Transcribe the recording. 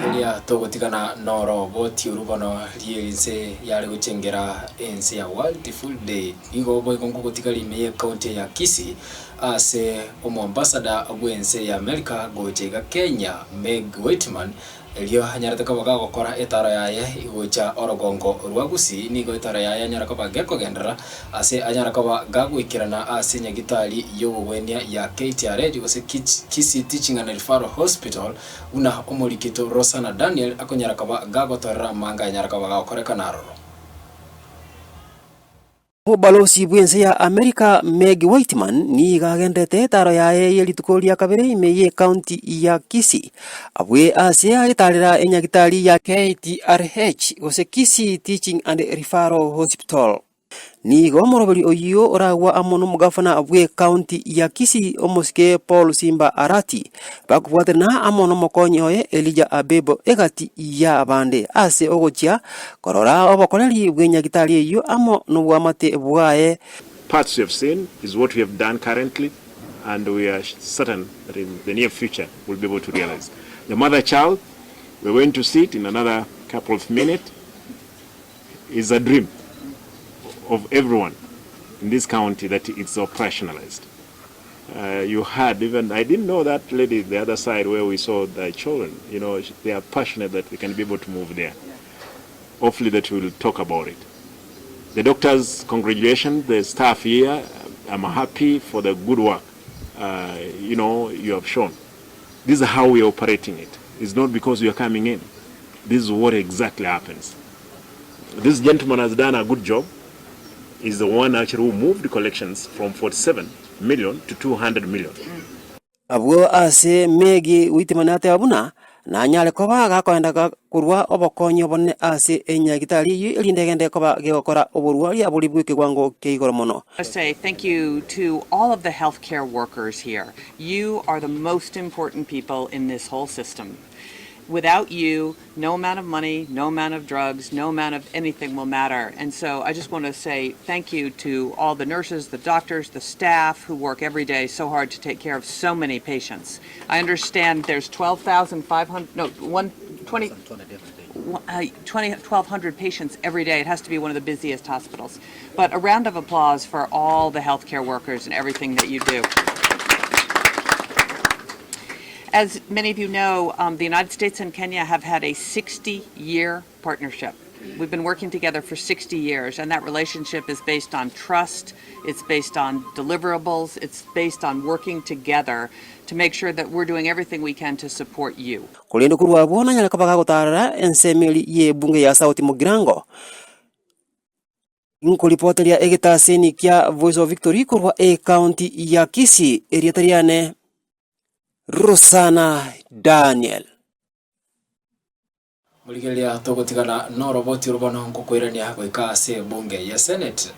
Morigereria togotigana noro botiuru bono ri'ense yare gochengera ense ya World Food Day. Nigo boigo nkogotiga rime y'ecounty ya Kisii ase omoambassador bw'ense ya America gocha iga Kenya Meg Whitman Erio anyarete koba gagokora etaaro yaye gocha orogongo rwa Gusii, nigo etaaro yaye anyare koba gekogenderera ase anyare koba gagoikerana ase nyagitari y'obogwenia ya KTRH gose Kisii Teaching and Referral Hospital, buna omorikito Rosanna Daniel akonyara koba gagotorera amanga anyare koba gagokorekana aroro. Omobalosi bw'ense ya Amerika Meg Whitman nigo agendete etaaro yaye ye rituko ria kabere ime y'ecounty ya Kisii, abwe ase aetarera enyagitari ya KTRH gose Kisii Teaching and Referral Hospital. Nigo omoroberi oyio oragwa amo nomogafana bw'ecounty ya Kisii omosike Paul Simba Arati, bakobwaterana amo nomokonyi oye Elijah Abebo egati y'abande ase ogochia Korora obokoreri bw'enyagitari eyio amo nobwamate bwaye. Parts you have seen is what we have done currently and we are certain that in the near future we'll be able to realize. The mother child, we're going to see it in another couple of minutes, is a dream of everyone in this county that it's operationalized. Uh, you had even, I didn't know that lady the other side where we saw the children, you know, they are passionate that they can be able to move there. Hopefully that we will talk about it. The doctors, congratulations, the staff here, I'm happy for the good work, uh, you know, you have shown. This is how we are operating it. It's not because we are coming in. This is what exactly happens. This gentleman has done a good job. He's the one actually who moved collections from 47 million to 200 million. Abwo ase Megi Whitman ateba buna nanyare koba gakoenda korwa obokonyi obonene ase enyagitari eyio erinde egende koba gegokora oborwaria boria bw'ekewango kia igoro mono. Say thank you to all of the healthcare workers here. You are the most important people in this whole system. Without you, no amount of money, no amount of drugs, no amount of anything will matter. And so I just want to say thank you to all the nurses, the doctors, the staff who work every day so hard to take care of so many patients. I understand there's 12,500, no, 1, 20, 20, 1,200 patients every day. It has to be one of the busiest hospitals. But a round of applause for all the healthcare workers and everything that you do. As many of you know, um, the United States and Kenya have had a 60-year partnership. We've been working together for 60 years, and that relationship is based on trust, it's based on deliverables, it's based on working together to make sure that we're doing everything we can to support you. Korende korwa abwo nanyare koba gagotaarera ensemo eria y'ebunge ya South Mugirango. Nkoripoteria egetaseni kia Voice of Victory korwa ecounty ya Kisii, erieta riane Rosana Daniel. Morigereria togotigana noroboti oro bono nkokoirania goika ase ebunge ye Senate.